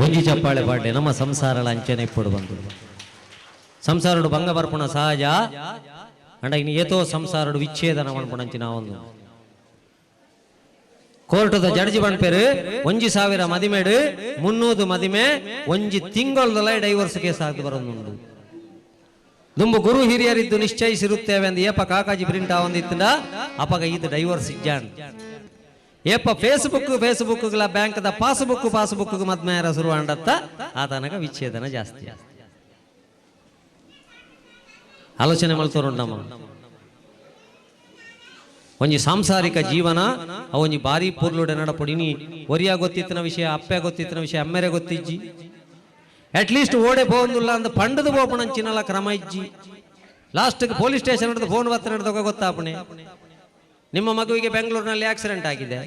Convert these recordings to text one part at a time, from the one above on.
ಒಂಜಿ ಚಪ್ಪಾಳೆ ಪಾಡ್ಲೆ ನಮ್ಮ ಸಂಸಾರಲ ಅಂಚನೆ ಇಪ್ಪಡು ಬಂದು ಸಂಸಾರಡು ಭಂಗ ಬರ್ಪುಣ ಸಹಜ ಅಂಡ ಇನ್ನು ಏತೋ ಸಂಸಾರಡು ವಿಚ್ಛೇದನ ಮನ್ಪುಣಂಚಿನ ಒಂದು ಕೋರ್ಟದ ಜಡ್ಜಿ ಪನ್ಪೇರು 1000 ಮದಿಮೆಡು 300 ಮದಿಮೆ ಒಂಜಿ ತಿಂಗಳದಲ್ಲ ಡೈವರ್ಸ್ ಕೇಸ್ ಆಗದು ಬರೋದುಂಡು. ದುಂಬು ಗುರು ಹಿರಿಯರಿದ್ದು ನಿಶ್ಚಯಿಸಿರುತ್ತೇವೆ ಅಂದ್ ಏಪ ಕಾಕಾಜಿ ಪ್ರಿಂಟ್ ಆವಂದಿತ್ತಿಂದ ಅಪಗ ಇದು ಡೈವರ್ಸ್ ಇಜ್ಜಾನ್. ಏಪ ಫೇಸ್ಬುಕ್ ಫೇಸ್ಬುಕ್ ಬ್ಯಾಂಕ್ದ ಪಾಸ್ಬುಕ್ ಪಾಸ್ಬುಕ್ ಮದ್ಮೇರ ಶುರು ಅಂಡತ್ತ ಆತನಕ ವಿಚ್ಛೇದನ ಜಾಸ್ತಿ. ಆಲೋಚನೆ ಮಲ್ತೋರುಂಡಮ್ಮ ಒಂಜಿ ಸಾಂಸಾರಿಕ ಜೀವನ ಅವೊಂಜಿ ಬಾರಿ ಪೊರ್ಲುಡೆ ನಡಪೊಡಿ. ನೀ ಒರಿಯ ಗೊತ್ತಿತ್ತಿನ ವಿಷಯ, ಅಪ್ಪೆ ಗೊತ್ತಿತ್ತಿನ ವಿಷಯ, ಅಮ್ಮೆರೆ ಗೊತ್ತಿಜ್ಜಿ. ಅಟ್ಲೀಸ್ಟ್ ಓಡೆ ಪೋಂದುಲ್ಲ ಅಂದ ಪಂಡದು ಪೋಪಣಂಚಿನಲ್ಲ ಕ್ರಮ ಇಜ್ಜಿ. ಲಾಸ್ಟ್ಗೆ ಪೊಲೀಸ್ ಸ್ಟೇಷನ್ ಹಿಡಿದು ಫೋನ್ ಬತ್ತ ಹಿಡಿದಾಗ ಗೊತ್ತಾಪಣೆ ನಿಮ್ಮ ಮಗುವಿಗೆ ಬೆಂಗಳೂರಿನಲ್ಲಿ ಆಕ್ಸಿಡೆಂಟ್ ಆಗಿದೆ.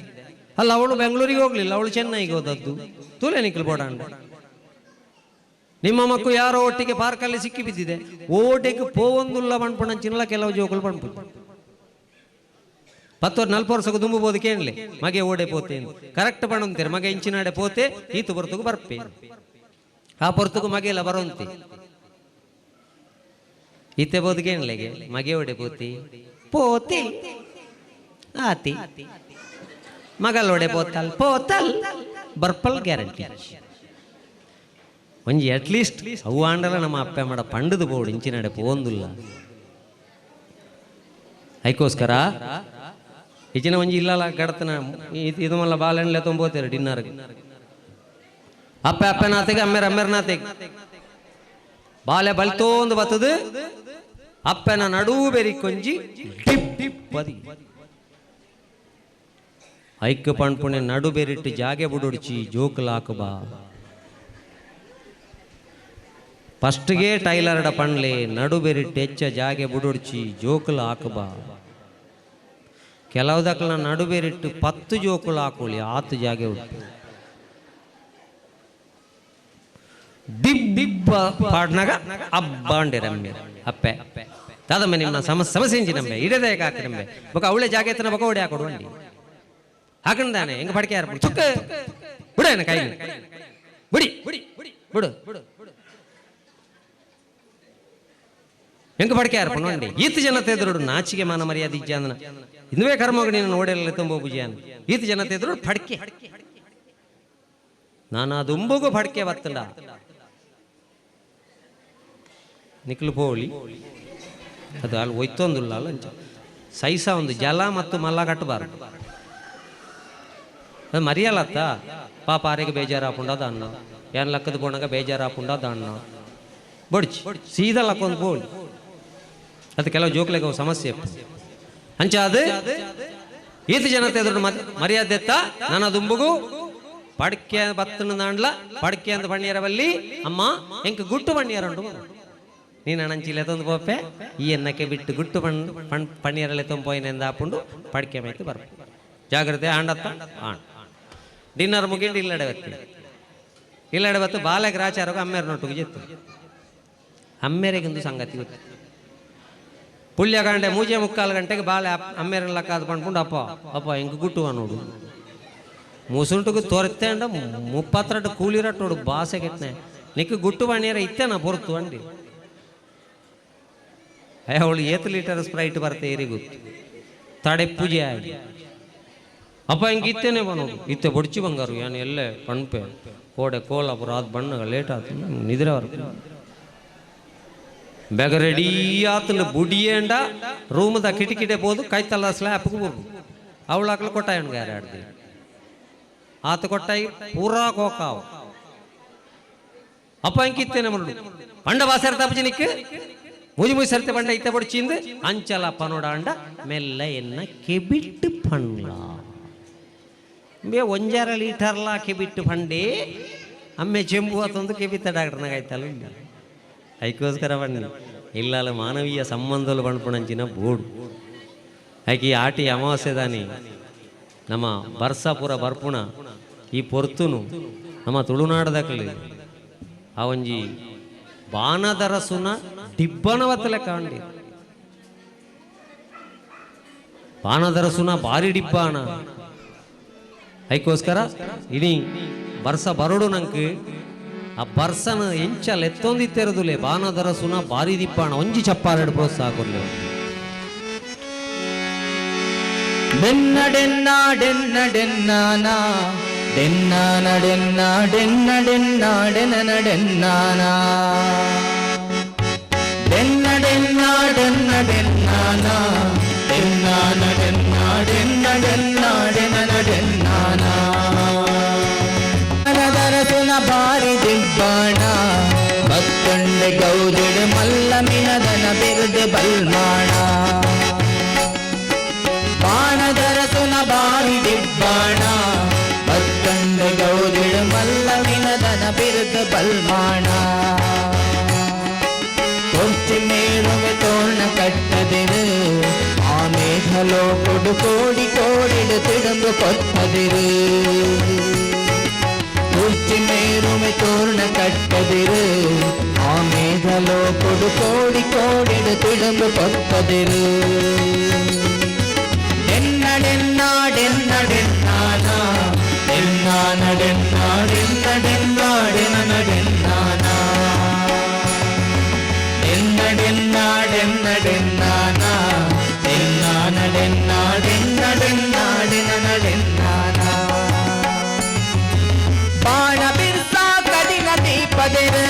ಅಲ್ಲ, ಅವಳು ಬೆಂಗಳೂರಿಗೆ ಹೋಗ್ಲಿಲ್ಲ, ಅವಳು ಚೆನ್ನೈಗೆ ಹೋದದ್ದು. ತೂಲೆ ನಿಕ್ಕಲು ಬೋಡಾಂಡ ನಿಮ್ಮ ಮಕ್ಕಳು ಯಾರೋ ಒಟ್ಟಿಗೆ ಪಾರ್ಕಲ್ಲಿ ಸಿಕ್ಕಿ ಬಿದ್ದಿದೆ. ಓಟೆಗೆ ಪೋವೊಂದುಲ್ಲ ಪಣ್ಪುಣಂಚಿನಲ್ಲ ಕೆಲವು ಜೋಕುಲು ಪಣ್ಪು 10 40 ವರ್ಷಕ್ಕೆ ದುಂಬುಬೋದು ಕೇಳಲಿ ಮಗೆ ಓಡೆ ಪೋತೆ ಕರೆಕ್ಟ್ ಪಣಂತೀರಿ. ಮಗೆ ಇಂಚಿನಾಡೆ ಪೋತೆ ಈತು ಬರ್ತಗು ಬರ್ಪೆ ಆ ಪೊರ್ತುಗು ಮಗೆಲ್ಲ ಬರೋಂತಿ ಈತೆ ಬೋದು ಕೇಳಲೆಗೆ ಮಗೆ ಓಡೆ ಪೋತಿ ಪೋತಿ ಆತಿ ಮಗಲೋಡೆ ಪೋತಲ್ ಪೋತಲ್ ಬರ್ಪಲ್ ಗ್ಯಾರಂಟಿ. ಒಂಜಿ ಅಟ್ಲೀಸ್ಟ್ ಅವು ಆಂಡಲ ನಮ್ಮ ಅಪ್ಪೆ ಮಾಡ ಪಂಡದು ಬೋಡು ಇಂಚಿನಾಡೆ ಪೋಂದುಲ್ಲ. ಐಕೋಸ್ಕರ ಇಚಿನ ಒಂಜಿ ಇಲ್ಲಲ್ಲ ಗಡತನ ಇದು ಮಲ್ಲ ಬಾಳೆಹಣ್ಣು ತೊಂಬೋತೀರ ಡಿನ್ನರ್ಗೆ. ಅಪ್ಪೆ ಅಪ್ಪೆ ನಾತೆಗೆ ಅಮ್ಮೇರ ಅಮ್ಮೇರ ನಾತೆಗೆ ಬಾಳೆ ಬಲ್ತೋಂದು ಬತ್ತದು ಅಪ್ಪನ ನಡುವು ಬೆರಿ ಕೊಂಜಿ ಡಿಪ್ ಡಿಪ್ ಬದಿ ಐಕ್ ಪಣ್ಪುಣೆ ನಡು ಬೆರಿಟ್ಟು ಜಾಗೆ ಬುಡುಡ್ಚಿ ಜೋಕುಲಾಕಬಾ. ಫಸ್ಟ್ಗೆ ಟೈಲರ್ಡ ಪಣ್ಲೆ ನಡು ಬೆರಿಟ್ಟು ಹೆಚ್ಚ ಜಾಗೆ ಬುಡುಡ್ಚಿ ಜೋಕುಲು ಹಾಕಬಾ. ಕೆಲವುದಕ್ಕಲ ನಡು ಬೆರಿಟ್ಟು 10 ಜೋಕುಲು ಹಾಕೊಳ್ಳಿ ಆತು ಜಾಗೆ ಉಂಟು. ಡಿಬ್ ಡಿಬ್ಬ ಪಾಡ್ನಾಗ ಅಬ್ಬಾಂಡೆ ರಮ್ಯ ಅಪ್ಪೆ ದಾದಮ್ಮ ನಿಮ್ಮ ಸಮಸ್ಯೆ ಇಂಚಿ ನಂಬೆ ಇಡದೆ ಹಾಕಿ ನಂಬೆ ಬೊಕ ಅವಳೆ ಜಾಗೆ ಎತ್ತನ ಬೊಕ ಓಡಿ ಹಾಕೊಡು ಅಂಡಿ ಹಾಕಂದಾನೆ ಹೆಂಗ ಪಡಿಕೆ ಯಾರು ಚುಕ್ಕ ಬಿಡೇನ ಕೈ ಬಿಡಿ ಬಿಡು ಹೆಂಗ ಪಡಿಕೆ ಯಾರು ಪಣ್ಣಿ ಈತ ಜನತೆ ಎದುರು ನಾಚಿಕೆ ಮಾನ ಮರ್ಯಾದೆ ಇಜ್ಜಾಂದನ ಇಂದುವೇ ಕರ್ಮಗ ನೀನು ನೋಡೆಲ್ಲ ತುಂಬ ಪೂಜೆಯಾನ ಈತ ಜನತೆ ಎದುರು ಫಡ್ಕೆ ನಾನು ಅದು ಫಡ್ಕೆ ಬತ್ತಂಡ ನಿಕ್ಲು ಪೋಳಿ ಅದು ಅಲ್ಲಿ ಒಯ್ತೊಂದುಲ್ಲ ಅಲ್ಲ ಅಂಚ ಸೈಸ ಒಂದು ಜಲ ಮತ್ತು ಮಲ್ಲ ಕಟ್ಟಬಾರದು ಅದು ಮರಿಯಲತ್ತ ಪಾಪ ಆರಿಗೆ ಬೇಜಾರಾಪುಂಡ ದಾನ್ನ ಏನ್ ಲಕ್ಕದ ಪೋಣಗ ಬೇಜಾರಾಪುಂಡ ದಾನ್ನ ಬೊಡ್ಚಿ ಸೀದಾ ಲಕ್ಕೊಂದು ಪೋಳಿ ಅದು ಕೆಲವು ಜೋಕ್ಲೆಗೆ ಸಮಸ್ಯೆ ಅಂಚ ಅದು ಈತ ಜನತೆ ಎದುರು ಮರ್ಯಾದೆ ಎತ್ತ ನನ್ನ ದುಂಬುಗು ಪಡ್ಕೆ ಬತ್ತನ ದಾಂಡ್ಲ ಪಡ್ಕೆ ಅಂದ ಬಣ್ಣಿಯರವಲ್ಲಿ ಅಮ್ಮ ಎಂಕ್ ಗುಟ್ಟು ಬಣ್ಣಿಯರಂಡು ನೀನು ಅಣಂಚಿಲೆ ತಂದು ಪೋಪೆ ಈ ಎನ್ನಕ್ಕೆ ಬಿಟ್ಟು ಗುಟ್ಟು ಬಣ್ಣ ಪಣ್ ಪಣ್ಣಿಯರಲ್ಲೇ ತೊಂಪೋಯಿನೆಂದ ಹಾಪುಂಡು ಪಡ್ಕೆ ಮೈತು ಬರ್ಪ ಜಾಗ್ರತೆ ಆಂಡತ್ತ ಆಂಡ್ ಡಿನ್ನರ್ ಮುಗಿಂಡು ಇಲ್ಲಡೆ ಬತ್ತಿ ಇಲ್ಲಡೆ ಬತ್ತು ಬಾಲೆ ಗ್ರಾಚಾರಗ ಅಮ್ಮೇರ ನೊಟ್ಟಿಗೆ ಜಿತ್ತು ಅಮ್ಮೇರೆಗೊಂದು ಸಂಗತಿ ಗೊತ್ತು ಪುಳ್ಯ ಗಂಟೆ 3.75 ಗಂಟೆಗೆ ಬಾಳೆ ಅಮ್ಮೇರ ಲಕ್ಕಾದ ಪಂಡ್ಕೊಂಡು ಅಪ್ಪ ಅಪ್ಪ ಹಿಂಗೆ ಗುಟ್ಟುವ ನೋಡು ಮುಸುಂಟುಗು ತೊರತೆ ಅಂಡ 32 ಕೂಲಿರಟ್ಟೋಡು ಬಾಸೆ ಕೆತ್ತನೆ ನಿಕ್ಕು ಗುಟ್ಟು ಬಣ್ಣಿಯರ ಇತ್ತೇನ ಪೊರ್ತು ಅಂಡಿ ಅವಳು ಏತು ಲೀಟರ್ ಸ್ಪ್ರೈಟ್ ಬರ್ತೆ ಏರಿ ಗೊತ್ತು ತಡೆ ಪೂಜೆ ಆಗಿ ಅಪ್ಪ ಹಿಂಗೆ ಇತ್ತೇನೆ ಬನ್ನೋದು ಇತ್ತೆ ಬೊಡ್ಚಿ ಬಂಗಾರು ಏನು ಎಲ್ಲೇ ಪಣ್ಪೆ ಕೋಡೆ ಕೋಲಾಪುರ ಅದು ಬಣ್ಣಗ ಲೇಟ್ ಆತು ನಿದ್ರೆ ಬರ್ತು ಬೇಗ ರೆಡಿ ಆತನ ಬುಡಿಯೇಂಡ ರೂಮದ ಕಿಟಕಿಡೆ ಬೋದು ಕೈತಲ್ಲ ಸ್ಲ್ಯಾಪ್ಗೆ ಬೋದು ಅವಳು ಹಾಕಲು ಕೊಟ್ಟಾಯಣ್ಗ ಯಾರು ಆಡ್ದಿ ಆತ ಕೊಟ್ಟಾಯಿ ಪೂರಾ ಕೋಕಾವ ಅಪ್ಪ ಇಂಕಿತ್ತೇನೆ ಮರುಡು ಪಂಡ ಬಾಸರ ತಪ್ಪಜಿನಿಕ್ ಮುಜಿ ಮುಜಿ ಸರ್ತೆ ಪಂಡ ಇತ್ತೆ ಬಡಿಚಿಂದು ಅಂಚಲ ಪನೋಡ ಅಂಡ ಮೆಲ್ಲ ಎನ್ನ ಕೆಬಿಟ್ಟು ಪಣ್ಲ ಬೇ 1.5 ಲೀಟರ್ಲ ಕೆಬಿಟ್ಟು ಪಂಡೆ ಅಮ್ಮೆ ಚೆಂಬು ಆತಂದು ಕೆಬಿತ್ತ ಡಾಕ್ಟರ್ನಾಗ ಆಯ್ತಲ್ಲ ಅದಕ್ಕೋಸ್ಕರ ಬನ್ನಿ ಇಲ್ಲಲ್ಲ ಮಾನವೀಯ ಸಂಬಂಧలు ಪಣ್ಪುಣಂಚಿನ ಬೋಡು ಆಕೆ ಆಟಿ ಅಮಾವಾಸ್ಯೆ ದಾನಿ ನಮ್ಮ ಬರ್ಸಾಪುರ ಬರ್ಪುಣ ಈ ಪೊರ್ತುನು ನಮ್ಮ ತುಳುನಾಡದಕ್ಕಲಿ ಆ ಒಂಜಿ ಬಾನದರಸುನ ಡಿಬ್ಬನ ಬತ್ತಲೆ ಕಾಂಡಿ ಬಾನದರಸುನ ಭಾರಿ ಡಿಬ್ಬಾನ ಅದಕ್ಕೋಸ್ಕರ ಇಡೀ ಬರ್ಸ ಬರೋಡು ನಂಗೆ ಆ ಬರ್ಸನ ಎಂಚ ಲೆತ್ತೊಂದಿತ್ತೆರದುಲೆ ಬಾನದರಸುನ ಬಾರಿ ದಿಪ್ಪಾಣ ಒಂಜಿ ಚಪ್ಪಾರೆಡ್ ಪ್ರೋತ್ಸಾಹ ಕೊರ್ಲೆ. ಡೆನ್ನ ಡೆನ್ನ ಡೆನ್ನ ಡೆನ್ನಾನ ಡೆನ್ನಾನ ಡೆನ್ನ ಡೆನ್ನ ಡೆನ್ನ ಡೆನನ ಡೆನ್ನಾನ ಡೆನ್ನ ಡೆನ್ನ ಡೆನ್ನ ಡೆನ್ನಾನ ಡೆನ್ನಾನ ಡೆನ್ನ ಡೆನ್ನ ಡೆನ್ನ ಡೆನನ ಡೆನ್ನಾನ ದರಸುನ ಬಾರಿ ದಿಬ್ಬಾಣ ಬತ್ತಂಡೆ ಗೌಜಡು ಮಲ್ಲ ಮಿನದನ ಬಿರುದು ಬಲ್ಮಾಣ ಬಾಣದರಸುನ ಬಾರಿ ದಿಬ್ಬಾಣ ಬತ್ತಂಡೆ ಗೌಜಡು ಮಲ್ಲ ಮಿನದನ ಬಿರುದು ಬಲ್ಮಾಣ ಕೊಚ್ಚಿ ಮೇಳುವೆ ತೋರಣ ಕಟ್ಟದಿರು ಆ ಮೇಘಲೋ ಕೊಡು ಕೋಡಿ ಕೋಡಿಡು ತಿಡುಂಬು ಕೊತ್ತದಿರು ಕುರ್ಚಿ ಮೇರುವೆ ತೋರಣ ಕಟ್ಟದಿರು ಆ ಮೇಘಲೋ ಕೊಡು ಕೋಡಿ ಕೋಡಿಡು ತಿಡುಂಬು ಕೊತ್ತದಿರು ಡೆನ್ನ ಡೆನ್ನ ಡೆನ್ನ ಡೆನ್ನಾನ ಡೆನ್ನಾನ ಡೆನ್ನ ಡೆನ್ನ ಡೆನ್ನ ಡೆನನ ಡೆನ್ನಾನ ಡೆನ್ನ ಡೆನ್ನ ಡೆನ್ನ ಡೆನ್ನಾನ ಡೆನ್ನಾನ ಡೆನ್ನ ಡೆನ್ನ ಡೆನ್ನ ಡೆನನ ಡೆನ್ನಾನ ಬಾಣ ಬಿರ್ಸಾ ಕಡಿನ ದೀಪದೆರು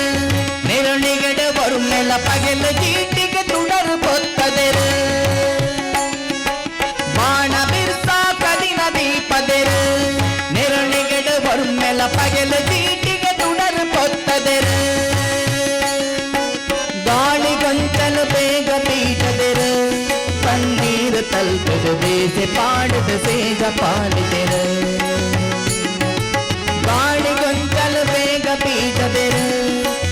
ನೆರಳಿಗಡೆ ಬರುಮೆಲ ಪಗೆಲ ಚೀಟಿಗೆ ತುಡರು ಪೊತ್ತದೆರು ಬಾಣ ಬಿರ್ಸಾ ಕಡಿನ ದೀಪದೆರು ನೆರಳಿಗಡೆ ಬರುಮೆಲ ಪಗೆಲ ಚೀಟಿಗೆ ತುಡರು ಪೊತ್ತದೆರು ಗಾಳಿ ಗೊಂಚಲು ಬೇಗ ಬೀಟದೆರು ಪನ್ನೀರು ತಲ್ಪದು ಬೇಸೆ ಪಾಡದ ಸೇಜ ಪಾಲಿದೆರು ಗಾಳಿ ಗೊಂಚಲು ಬೇಗ ಬೀಜದೆರು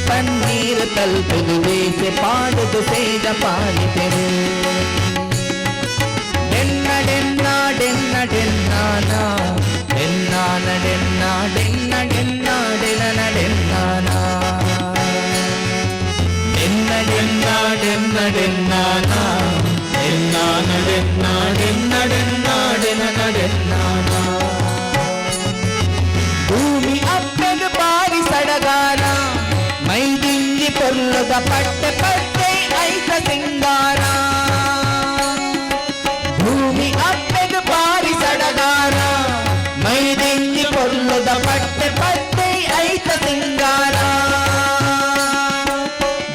ಪನ್ನೀರು ತಲ್ಪದು ಬೇಸೆ ಪಾಡದು ಸೇಜ ಪಾಲಿದೆರು ಡೆನ್ನ ಡೆನ್ನ ಡೆನ್ನ ಡೆನ್ನಾನ ಡೆನ್ನಾನ ಡೆನ್ನ ಡೆನ್ನ ಡೆನ್ನ ಡೆನನ ಡೆನ್ನಾನ ಡೆನ್ನ ಡೆನ್ನ ಡೆನ್ನ ಡೆನ್ನಾನ ಡೆನ್ನಾನ ಡೆನ್ನ ಡೆನ್ನ ಡೆನ್ನ ಡೆನನ ಡೆನ್ನಾನ ಭೂಮಿ ಅಪ್ಪೆಗೆ ಬಾರಿ ಸಡಗಾರ ಮೈದಿಂಗಿ ಪೊರ್ಲುದ ಪಟ್ಟೆ ಪಟ್ಟೆ ಐತ ಸಿಂಗಾರ ಭೂಮಿ ಅಪ್ಪೆಗೆ ಬಾರಿ ಸಡಗಾರ ಮೈದಿಂಗಿ ಪೊರ್ಲುದ ಪಟ್ಟೆ ಪಟ್ಟೆ ಐತ ಸಿಂಗಾರ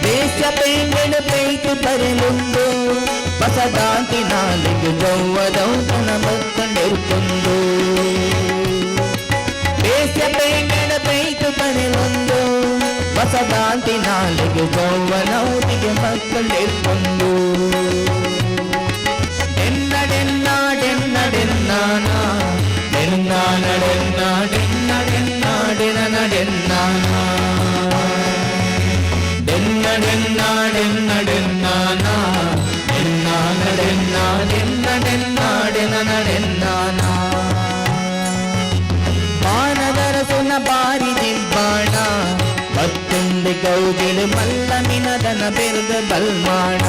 ದೇಶ ಪೇಂಗಣ ಪೈತು ಬರಲುಂದು ಬಸದಾಂತಿ ನಾಲಿಗೆ ಜೌವದೌತನ ಮಕ್ಕಳಿರ್ಕೊಂಡು ದೇಶ ಪೇಂಗಣ ಪೈತು ಬರಲುಂದು ಬಸದಾಂತಿ ನಾಲಿಗೆ ಜೌವನೌತಿಗೆ ಮಕ್ಕಳಿರ್ಕೊಂಡು ಡೆನ್ನ ಡೆನ್ನ ಡೆನ್ನ ಡೆನ್ನಾನ ಡೆನ್ನಾನ ಡೆನ್ನ ಡೆನ್ನ ಡೆನ್ನ ಡೆನನ ಡೆನ್ನಾನ ಡೆನ್ನ ಡೆನ್ನ ಡೆನ್ನ ಡೆನ್ನಾನ ಡೆನ್ನಾನ ಡೆನ್ನ ಡೆನ್ನ ಡೆನ್ನ ಡೆನನ ಡೆನ್ನಾನ ಬಾಣದರಸುನ ಬಾರಿ ದಿಬ್ಬಾಣ ಬತ್ತುಂದು ಗೌಜಿಳು ಮಲ್ಲ ಮಿನದನ ಬೆರುದ ಬಲ್ಮಾಣ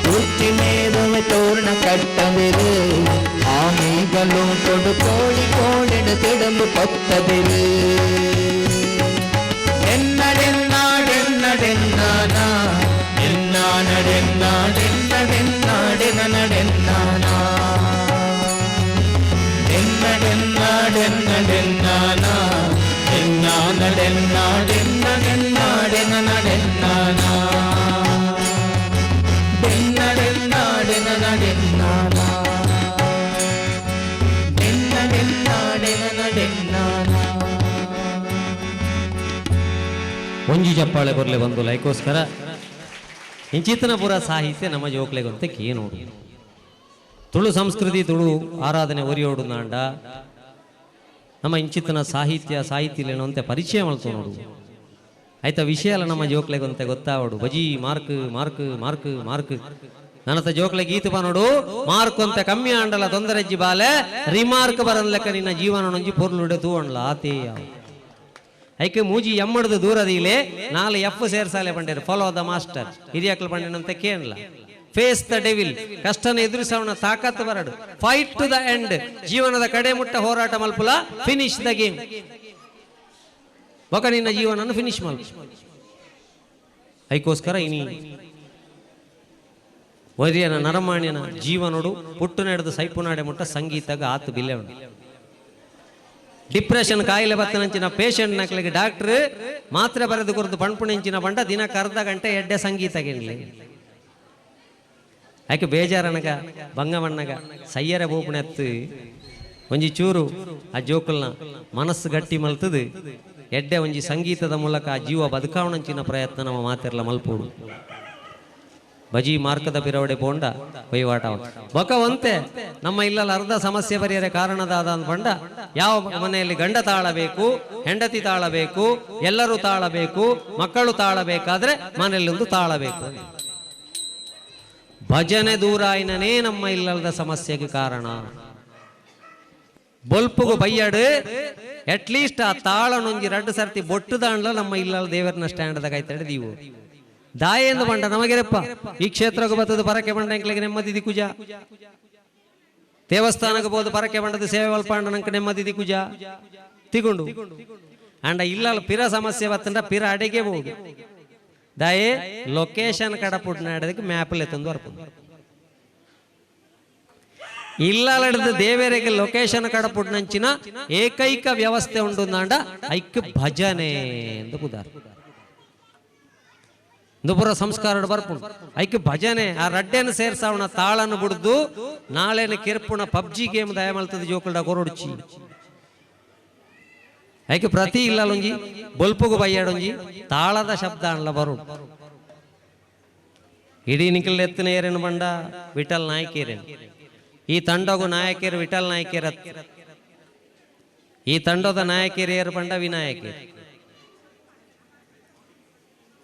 ಕುರ್ಚಿ ಮೇರುವೆ ತೋರಣ ಕಟ್ಟದಿರು ಆಮೇಗಲು ಕೊಡು ಕೋಳಿ ಕೋಳಿಡು ತಿಡುಂಬು ಕೊತ್ತದಿರು ಡೆನ್ನ ಡೆನ್ನ ಡೆನ್ನ ಡೆನ್ನಾನ ಡೆನ್ನಾನ ಡೆನ್ನ ಡೆನ್ನ ಡೆನ್ನ ಡೆನನ ಡೆನ್ನಾನ ಡೆನ್ನ ಡೆನ್ನ ಡೆನ್ನ ಡೆನ್ನಾನ ಡೆನ್ನಾನ ಡೆನ್ನ ಡೆನ್ನ ಡೆನ್ನ ಡೆನನ ಡೆನ್ನಾನ ಡೆನ್ನ ಡೆನ್ನ ಡೆನನ ಡೆನ್ನಾನ ಡೆನ್ನ ಡೆನ್ನ ಡೆನನ ಡೆನ್ನಾನ. ಒಂಜಿ ಚಪ್ಪಾಳೆ ಬರಲೆ ಬಂದು ಲೈಕೋಸ್ಕರ. ಇಂಚಿತನಪುರ ಸಾಹಿತ್ಯ ನಮ್ಮ ಜೋಕ್ಲೆಗಂತ ನೋಡು. ತುಳು ಸಂಸ್ಕೃತಿ, ತುಳು ಆರಾಧನೆ ಒರಿಯೋಡು ನಾಂಡ ನಮ್ಮ ಇಂಚಿತನ ಸಾಹಿತ್ಯ ಸಾಹಿತ್ಯ ಪರಿಚಯ ಮಲ್ತು ನೋಡು. ಆಯ್ತಾ, ವಿಷಯ ಎಲ್ಲ ನಮ್ಮ ಜೋಕ್ಲೆಗಂತೆ ಗೊತ್ತಾವಡು. ಬಜಿ ಮಾರ್ಕ್ ಮಾರ್ಕ್ ಮಾರ್ಕ್ ಮಾರ್ಕ್. ನನ್ನತ ಜೋಕ್ಲೆ ಗೀತ ಬಾ ನೋಡು, ಮಾರ್ಕ್ ಅಂತ ಕಮ್ಮಿ ಆಂಡಲ ತೊಂದರೆಜ್ಜಿ ಬಾಲೆ, ರಿಮಾರ್ಕ್ ಬರನ್ ಲೆಕ್ಕ ನಿನ್ನ ಜೀವನ ನೊಂಜಿ ಪೊರ್ಲುಡೆ ತೂವಣ್ಲ ಆತೇ. ಐಕೆ ಮೂಜಿ ಎಮ್ಮಡ್ದು ದೂರದೀಲೆ, ನಾಲ್ ಎಫ್ ಸೇರ್ಸಾಲೆ ಬಂಡೇರು. ಫಾಲೋ the master, ಹಿರಿಯಕ್ಲು ಬಂಡೇನಂತ ಕೇಳಲ್ಲ. ಫೇಸ್ the devil, ಕಷ್ಟನ ಎದುರಿಸವನ ತಾಕತ್ತು ಬರಡು. ಫೈಟ್ ಟು the end, ಜೀವನದ ಕಡೆ ಮುಟ್ಟ ಹೋರಾಟ ಮಲ್ಪುಲ. Finish the game. ಬೊಕ ನಿನ್ನ ಜೀವನನ್ನು ಫಿನಿಶ್ ಮಲ್ಪ. ಐಕೋಸ್ಕರ ಇನಿ ವರಿಯನ ನರಮಾಣ್ಯನ ಜೀವನೋಡು ಪುಟ್ಟು ನಡೆದು ಸೈಪುನಾಡೆ ಮುಟ್ಟ ಸಂಗೀತಗ ಆತು ಬಿಲ್ಲೆ ಉಂಡು. ಡಿಪ್ರೆಷನ್ ಕಾಯಿಲೆ ಬತ್ತನಂಚಿನ ಪೇಷಂಟ್ ನಕ್ಲಿಗೆ ಡಾಕ್ಟ್ರ್ ಮಾತ್ರೆ ಬರೆದು ಕೊರದು ಪಣ್ಪುಣೆಂಚಿನ ಬಂಡ ದಿನಕ್ಕೆ ಅರ್ಧ ಗಂಟೆ ಎಡ್ಡೆ ಸಂಗೀತ ಗೆನ್ಲಿ. ಆಕೆ ಬೇಜಾರನಗ ಬಂಗಮಣ್ಣಗ ಸಯ್ಯರ ಬೋಪುಣೆತ್ತು ಒಂಜಿ ಚೂರು ಆ ಜೋಕುಲ್ನ ಮನಸ್ಸು ಗಟ್ಟಿ ಮಲ್ತದು ಎಡ್ಡೆ ಒಂಜಿ ಸಂಗೀತದ ಮೂಲಕ ಆ ಜೀವ ಬದುಕಾವಣಂಚಿನ ಪ್ರಯತ್ನ ನಮ್ಮ ಮಾತಿರ್ಲ ಮಲ್ಪೋಡು. ಬಜಿ ಮಾರ್ಕದ ಬಿರವಡೆ ಪೋಂಡ ವಹಿವಾಟ ಬೊಕವಂತೆ ನಮ್ಮ ಇಲ್ಲಲ್ಲ ಅರ್ಧ ಸಮಸ್ಯೆ ಪರಿಹರ ಕಾರಣದಾದ ಅಂದ್ಕೊಂಡ ಯಾವ ಮನೆಯಲ್ಲಿ ಗಂಡ ತಾಳಬೇಕು, ಹೆಂಡತಿ ತಾಳಬೇಕು, ಎಲ್ಲರೂ ತಾಳಬೇಕು, ಮಕ್ಕಳು ತಾಳಬೇಕಾದ್ರೆ ಮನೆಯಲ್ಲಿ ಒಂದು ತಾಳಬೇಕು. ಭಜನೆ ದೂರಾಯಿನನೇ ನಮ್ಮ ಇಲ್ಲದ ಸಮಸ್ಯೆಗೆ ಕಾರಣ. ಬೊಲ್ಪುಗು ಬೈಯಡು ಅಟ್ಲೀಸ್ಟ್ ಆ ತಾಳನೊಂಜಿ ರಡ್ಡು ಸರ್ತಿ ಬೊಟ್ಟುದಾಂಡ್ಲ ನಮ್ಮ ಇಲ್ಲದ ದೇವರನ್ನ ಸ್ಟ್ಯಾಂಡ್ದಾಗ ಆಯ್ತಾಡೆ ದೀವು ದಾಯೆಂದು ಬಂಡ ನಮಗೆರಪ್ಪ ಈ ಕ್ಷೇತ್ರಕ್ಕೆ ಬತ್ತದ ಪರಕೆ ಬಂಡ ಎಂಕ್ಲಿಗೆ ನೆಮ್ಮದಿ ದಿಕ್ಕುಜ, ದೇವಸ್ಥಾನಕ್ಕೆ ಬೋದು ಪರಕೆ ಬಂಡದ ಸೇವೆ ಮಲ್ಪಾಂಡ ನಂಗೆ ನೆಮ್ಮದಿ ದಿಕ್ಕುಜ ತಿಗೊಂಡು ಅಂಡ ಇಲ್ಲ ಪಿರ ಸಮಸ್ಯೆ ಬತ್ತಂಡ ಪಿರ ಅಡಿಗೆ ಬೋದು ದಾಯೆ ಲೊಕೇಶನ್ ಕಡಪುಟ್ ನಾಡದಕ್ಕೆ ಮ್ಯಾಪಲ್ಲಿ ತಂದು ಬರ್ಪುಂಡು. ಇಲ್ಲಲಡ್ದು ದೇವರಿಗೆ ಲೊಕೇಶನ್ ಕಡಪುಟ್ ನಂಚಿನ ಏಕೈಕ ವ್ಯವಸ್ಥೆ ಉಂಟು ನಾಂಡ ಐಕ್ ಭಜನೆ ಎಂದು ಬುದಾರ ದುಪುರ ಸಂಸ್ಕಾರ ಬರ್ಪುಂಡು. ಐಕ್ ಭಜನೆ ಆ ರಡ್ಡೆನ ಸೇರ್ಸಾವಣ ತಾಳನ್ನು ಬಿಡ್ದು ನಾಳೆನ ಕಿರ್ಪುಣ ಪಬ್ಜಿ ಗೇಮ್ ದಯ ಮಲ್ತದ ಜೋಕುಲ್ಡ ಕೊರೊಡ್ಚಿ. ಐಕ್ ಪ್ರತಿ ಇಲ್ಲಲೊಂಜಿ ಬೊಲ್ಪುಗು ಬಯ್ಯಾಡೊಂಜಿ ತಾಳದ ಶಬ್ದ ಅನ್ಲ ಬರು. ಇಡೀ ನಿಖಲ್ ಎತ್ತಿನ ಏರೇನು ಬಂಡ ವಿಠಲ್ ನಾಯಕೇರೇನು ಈ ತಂಡಗು ನಾಯಕರು ವಿಠಲ್ ನಾಯಕರ, ಈ ತಂಡದ ನಾಯಕರು ಏರು ಬಂಡ ವಿನಾಯಕರು.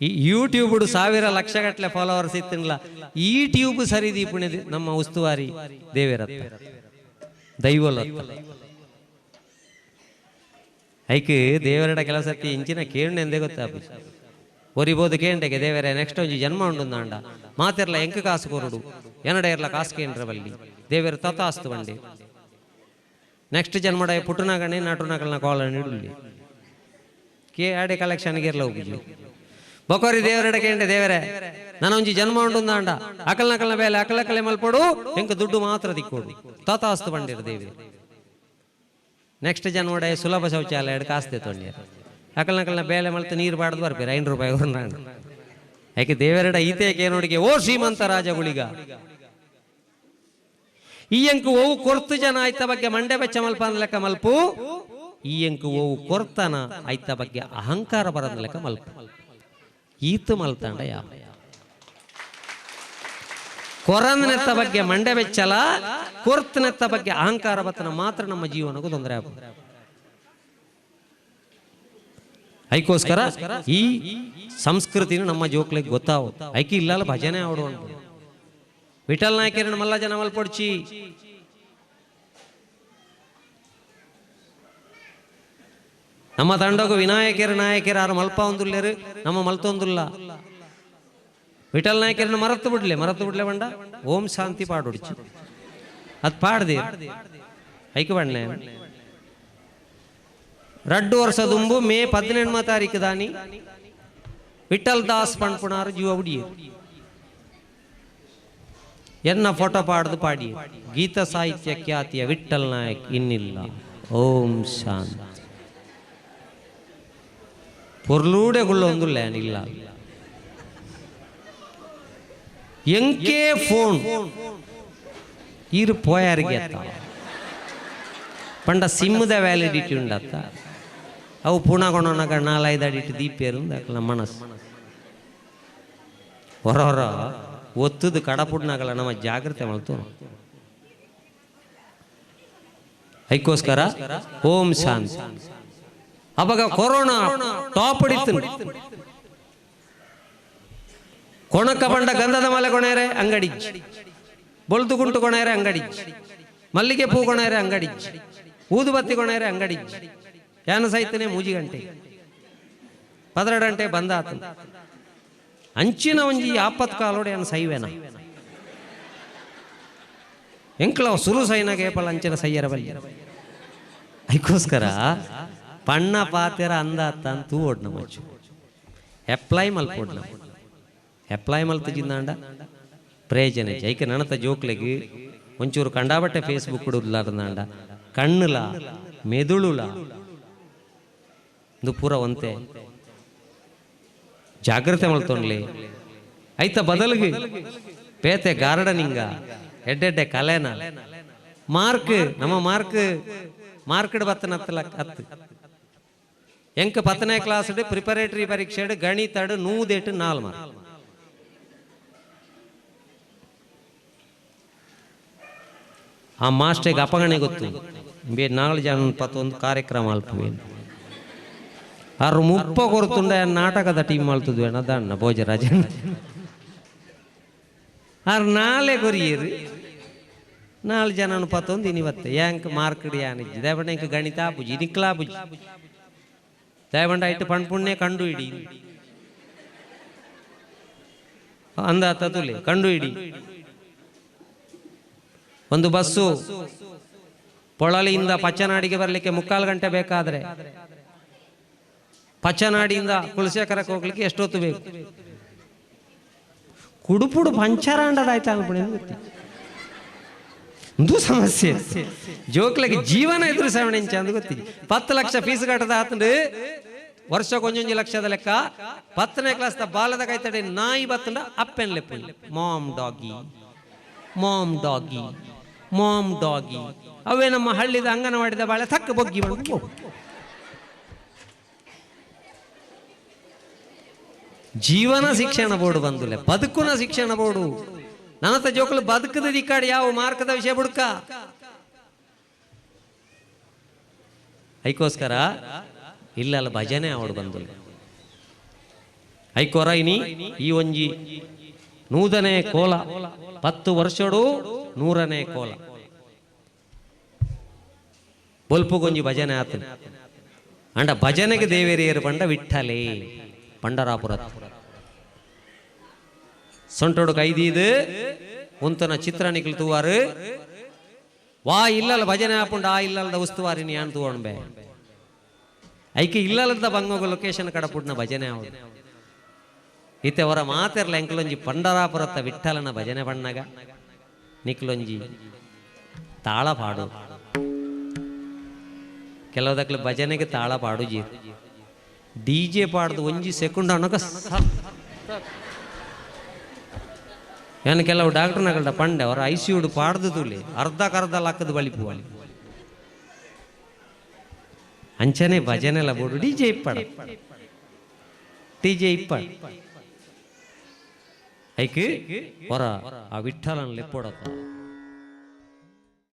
ಈ ಯೂಟ್ಯೂಬ್ ಸಾವಿರ ಲಕ್ಷ ಗಟ್ಟಲೆ ಫಾಲೋವರ್ಸ್ ಇತ್ತಿನಲ್ಲ, ಈ ಟ್ಯೂಬ್ ಸರಿ ದೀಪುಣೆ ನಮ್ಮ ಉಸ್ತುವಾರಿ ದೇವೇರತ್ತ ದೈವಲ ಐಕ್ ದೇವರಡ ಕೆಲಸ ಇಂಚಿನ ಕೇಂಡೆ ಎಂದೇ ಗೊತ್ತಾ ಒರಿಬೋದು ಕೇಂಡೆಗೆ ದೇವರೇ ನೆಕ್ಸ್ಟ್ ಒಂಜಿ ಜನ್ಮ ಉಂಡು ನಾಂಡ ಮಾತಿರ್ಲ ಎಂಕ ಕಾಸು ಕೊರಡು ಎನಡ ಇರ್ಲ ಕಾಸು ಕೇಂದ್ರ ಬಲ್ಲಿ ದೇವೇರು ತತಾಸ್ತು ಬಂಡಿ ನೆಕ್ಸ್ಟ್ ಜನ್ಮಡ ಪುಟ್ಟುನಗಣೆ ನಟುನಗಳನ್ನ ಕಾಲ ನೀಡಲಿ ಕೆ ಆಡೆ ಕಲೆಕ್ಷನ್ಗೆ ಇರ್ಲ ಹೋಗಿ ಬೊಕೋರಿ ದೇವರಡ ಕೇಂಡೆ ದೇವರೇ ನಾನು ಒಂಜಿ ಜನ್ಮ ಉಂಡು ನಾಂಡ ಅಕಲ್ ನಕಲ್ನ ಬೇಲೆ ಅಕಲಕಲೆ ಮಲ್ಪಡು ಎಂಕ ದುಡ್ಡು ಮಾತ್ರ ದಿಕ್ಕೋಡು ತತಾಸ್ತು ಬಂಡಿರು ದೇವಿ ನೆಕ್ಸ್ಟ್ ಜನ್ಮಡ ಸುಲಭ ಶೌಚಾಲಯ ಎರಡು ಕಾಸ್ತೆ ತೊಂಡಿರು ಅಕಲ್ ನಕಲ್ನ ಬೇಲೆ ಮಲ್ತು ನೀರು ಬಾಡ್ದು ಬರ್ಪೇರು 5 ರೂಪಾಯಿ ನಾನು. ಯಾಕೆ ದೇವರಡ ಈತೇಕೆ ನೋಡಿಗೆ ಓ ಶ್ರೀಮಂತ ರಾಜಗುಳಿಗ ಈ ಅಂಕು ಓವು ಕೊರ್ತು ಜನ ಆಯ್ತ ಬಗ್ಗೆ ಮಂಡೆ ಬೆಚ್ಚ ಮಲ್ಪ ಲೆಕ್ಕ ಮಲ್ಪು, ಈ ಅಂಕು ಓವು ಕೊರ್ತನ ಆಯ್ತ ಬಗ್ಗೆ ಅಹಂಕಾರ ಬರದ ಲೆಕ್ಕ ಮಲ್ಪು. ಈತು ಮಲ್ತಾಂಡ ಯಾವ ಕೊರಂದನೆತ್ತ ಬಗ್ಗೆ ಮಂಡೆ ಬೆಚ್ಚಲ ಕೊರ್ತನೆತ್ತ ಬಗ್ಗೆ ಅಹಂಕಾರ ಬತ್ತನ ಮಾತ್ರ ನಮ್ಮ ಜೀವನಕ್ಕೂ ತೊಂದರೆ ಆಗ. ಐಕೋಸ್ಕರ ಈ ಸಂಸ್ಕೃತಿನ ನಮ್ಮ ಜೋಕ್ಲಿಗೆ ಗೊತ್ತಾವು. ಐಕಿ ಇಲ್ಲಲ್ಲ ಭಜನೆ ಆಡು ಅಂತ ವಿಠಲ್ ನಾಯಕರನ್ನ ಮಲ್ಲ ಜನ ಮಲ್ಪೊಡ್ಚಿ. ನಮ್ಮ ತಂಡಗು ವಿನಾಯಕರ ನಾಯಕರು ಯಾರು ಮಲ್ಪ ಒಂದುಲ್ಲೇರು ನಮ್ಮ ಮಲ್ತೊಂದುಲ್ಲ. ವಿಠಲ್ ನಾಯಕರನ್ನ ಮರತ್ತು ಬಿಡ್ಲೆ ಮರತ್ತು ಬಿಡ್ಲೆ ಬಂಡ ಓಂ ಶಾಂತಿ ಪಾಡೊಡ್ಚಿ ಅದು ಪಾಡ್ದೆ ಐಕ ಬಣ್ಣೆ. 2 ವರ್ಷ ದುಂಬು ಮೇ 18 ತಾರೀಕು ದಾನಿ ವಿಠಲ್ ದಾಸ್ ಪಣ್ಪುಣಾರು ಜೀವ ಉಡಿಯ ಎನ್ನ ಫೋಟೋ ಪಾಡ್ದು ಪಾಡಿ ಗೀತ ಸಾಹಿತ್ಯ ಖ್ಯಾತಿಯ ವಿಠಲ್ ನಾಯಕ್ ಇನ್ನಿಲ್ಲ ಓಂ ಶಾಂತಿ ಪೊರ್ಲೂಡೆ ಗುಳ್ಳೊಂದುಲ್ಲ ಏನಿಲ್ಲ ಎಂಕೆ ಫೋನ್ ಈರು ಪೋಯಾರಿಗೆ ಪಂಡ ಸಿಮ್ಮದ ವ್ಯಾಲಿಡಿಟಿ ಉಂಡತ್ತ ಅವು ಪುಣಗೊಣನಗ 4-5 ಅಡಿಟ್ಟು ದೀಪೇರು ಅಕ್ಲ ಮನಸ್ಸು ಹೊರ ಹೊರ ಒತ್ತದು ಕಡಪುಡ್ನಾಗಲ್ಲ ನಮ್ಮ ಜಾಗ್ರತೆ ಮಲ್ತು. ಐಕೋಸ್ಕರ ಓಂ ಶಾಂತಿ. ಅವಾಗ ಕೊರೋನಾ ಟಾಪ್ ಹಿಡಿತು ಕೊಣಕ ಬಂಡ ಗಂಧದ ಮಲೆ ಕೊಣೆರೆ ಅಂಗಡಿ, ಬೊಲ್ದು ಗುಂಟು ಕೊಣೆರೆ ಅಂಗಡಿ, ಮಲ್ಲಿಗೆ ಪೂ ಕೊಣೆರೆ ಅಂಗಡಿ, ಊದುಬತ್ತಿ ಕೊಣೆರೆ ಅಂಗಡಿ, ಯಾನ ಸೈತನೆ ಮೂಜಿ ಗಂಟೆ 12 ಗಂಟೆ ಬಂದಾತ ಅಂಚಿನ ಒಂಜಿ ಆಪತ್ಕಾಲೋಡೆ ಯಾನ ಸೈವೇನ ಎಂಕ್ಲ ಸುರು ಸೈನಾಗ ಏಪಲ್ ಅಂಚಿನ ಸೈಯರ ಬಲ್ಲಿ. ಅದಕ್ಕೋಸ್ಕರ ಪಣ್ಣ ಪಾತೆರ ಅಂದಾತ ತೂ ಓಡ್ನ ಮಚ್ಚು ಅಪ್ಲೈ ಮಲ್ಪೋಡ್ನ ಅಪ್ಲೈ ಮಲ್ತು ಜಿಂದಾಂಡ ಪ್ರಯೋಜನ ಐಕ ನನತ ಜೋಕ್ಲೆಗ್ ಒಂಚೂರು ಕಂಡಾಬಟ್ಟೆ ಫೇಸ್ಬುಕ್ ಉಡ್ಲಾರ್ದಾಂಡ ಕಣ್ಣುಲ ಮೆದುಳುಲ ಇದು ಪೂರ ಒಂತೆ ಜಾಗ್ರತೆ ಮಲ್ತೊಂಡ್ಲಿ. ಐತ ಬದಲಿಗೆ ಪೇತೆ ಗಾರ್ಡನಿಂಗ ಎಡ್ಡೆಡ್ಡೆ ಕಲೆನ ಮಾರ್ಕ್ ನಮ್ಮ ಮಾರ್ಕ್ ಮಾರ್ಕೆಟ್ ಬತ್ತನತ್ತಲ ಹತ್ತು ಎಂಕ 10ನೇ ಕ್ಲಾಸ್ ಪ್ರಿಪರೇಟರಿ ಪರೀಕ್ಷೆ ಗಣಿತಡು 108 4 ಮಾರ್ಕ್. ಆ ಮಾಸ್ಟರ್ಗೆ ಅಪಗಣೆ ಗೊತ್ತು ಬೇ 4 ಜನ ಪತ್ತೊಂದು ಕಾರ್ಯಕ್ರಮ ಅಲ್ಪವೇನು ಆರು ಮುಪ್ಪ ಕೊರತುಂಡ ನಾಟಕದ ಟೀಮ್ ಮಲ್ತದ್ವೇಣ ದಣ್ಣ ಭೋಜರಾಜನ್ ಆರು ನಾಳೆ ಕೊರಿಯರು 4 ಜನನು ಪತ್ತೊಂದು ಇನಿವತ್ತೆ ಯಾಂಕ್ ಮಾರ್ಕಡ್ ಯಾನಿಜ್ಜಿ ದೇವಂಡ ಇಂಕ ಗಣಿತ ಆಪುಜಿ ಇನಿಕ್ಲಾ ಆಪುಜಿ ದೇವಂಡ ಇಟ್ಟು ಪಣ್ಪುಣ್ಯ ಕಂಡು ಹಿಡಿ ಅಂದ ತದುಲೆ ಕಂಡು ಹಿಡಿ. ಒಂದು ಬಸ್ಸು ಪೊಳಲಿಯಿಂದ ಪಚ್ಚನಾಡಿಗೆ ಬರಲಿಕ್ಕೆ 3/4 ಗಂಟೆ ಬೇಕಾದ್ರೆ ಪಚ್ಚನಾಡಿಯಿಂದ ಕುಲಶೇಖರಕ್ಕೆ ಹೋಗ್ಲಿಕ್ಕೆ ಎಷ್ಟೊತ್ತು ಬೇಕು? ಕುಡುಪುಡು ಪಂಚರಾಂಡದಾಯ್ತು ಅನ್ಬಿಡಿ ಗೊತ್ತಿ ಒಂದು ಸಮಸ್ಯೆ. ಜೋಕ್ಲಿಗೆ ಜೀವನ ಎದುರಿಸವಣೆ ಅಂದ್ ಗೊತ್ತಿ. 10 ಲಕ್ಷ ಫೀಸ್ ಕಟ್ಟದ ಆತಂಡು ವರ್ಷ ಕೊಂಜೊಂಜಿ ಲಕ್ಷದ ಲೆಕ್ಕ 10ನೇ ಕ್ಲಾಸ್ ಬಾಲದ ಕೈತಡೆ ನಾಯಿ ಬತ್ತಂಡ ಅಪ್ಪೆನ್ ಲೆಪ್ಪು mom doggy mom doggy mom doggy. ಅವೇ ನಮ್ಮ ಹಳ್ಳಿದ ಅಂಗನವಾಡಿದ ಬಾಳೆ ತಕ್ಕ ಬೊಗ್ಗಿ ಬಂದು. ಜೀವನ ಶಿಕ್ಷಣ ಬೋರ್ಡು ಬಂದುಲೆ ಬದುಕುನ ಶಿಕ್ಷಣ ಬೋರ್ಡು ನನ್ನತ ಜೋಕುಲು ಬದುಕದ ದಿಕ್ಕಾಡಿ ಯಾವ ಮಾರ್ಕದ ವಿಷಯ ಬುಡ್ಕ ಐಕೋಸ್ಕರ ಇಲ್ಲಲ್ಲ ಭಜನೆ ಅವಡು ಬಂದುಲೆ ಐಕೋರ ಇನಿ ಈ ಒಂಜಿ 100ನೇ ಕೋಲ 10 ವರ್ಷಡು 100ನೇ ಕೋಲ ಬೊಲ್ಪುಗೊಂಜಿ ಭಜನೆ ಆತನ ಅಂಡ ಭಜನೆಗೆ ದೇವೇರಿಯರು ಪಂಡ ವಿಠಲೆ ಪಂಡರಾಪುರ ಸೊಂಟೋಡು ಕೈದೀದು ಉಂತನ ಚಿತ್ರ ನಿಕ್ಲು ತೂವಾರು ವಾ ಇಲ್ಲಲ್ಲ ಭಜನೆ ಆಪುಂಡ ಆ ಇಲ್ಲಲ್ದ ಉಸ್ತುವಾರಿ ಯಾನ್ ತೂವಣ್ಬೆ ಐಕೆ ಇಲ್ಲಲ್ಲದ ಬಂಗೋಗ ಲೊಕೇಶನ್ ಕಡಪುಡ್ನ ಭಜನೆ ಅವಳು ಇತ್ತೆ ಅವರ ಮಾತಿರ್ಲ ಎಂಕಲೊಂಜಿ ಪಂಡರಾಪುರತ್ತ ವಿಠಲನ ಭಜನೆ ಬಣ್ಣಗ ನಿಕ್ಲೊಂಜಿ ತಾಳ ಪಾಡು ಕೆಲವುದಕ್ಲು ಭಜನೆಗೆ ತಾಳ ಪಾಡು ಜಿ ಡಿ ಜೆ ಪಾಡ್ದು ಒಂಜಿ ಸೆಕೆಂಡ್ ಅನ್ನಕ ಏನು ಕೆಲವು ಡಾಕ್ಟರ್ನಗಳ್ಡ ಪಂಡೆ ಅವರ I C you ಪಾಡ್ದು ತುಲಿ ಅರ್ಧಕ್ಕರ್ಧ ಲಕ್ಕದ ಬಳಿಪು ಅಂಚನೆ ಭಜನೆಲ್ಲ ಬೋಡು ಡಿ ಜೆ ಇಪ್ಪಡ ಡಿ ಜೆ ಇಪ್ಪಡ ಐಕ್ ಹೊರ ಆ ವಿಠಲನ್ ಲೆಪ್ಪೊಡತ್ತ.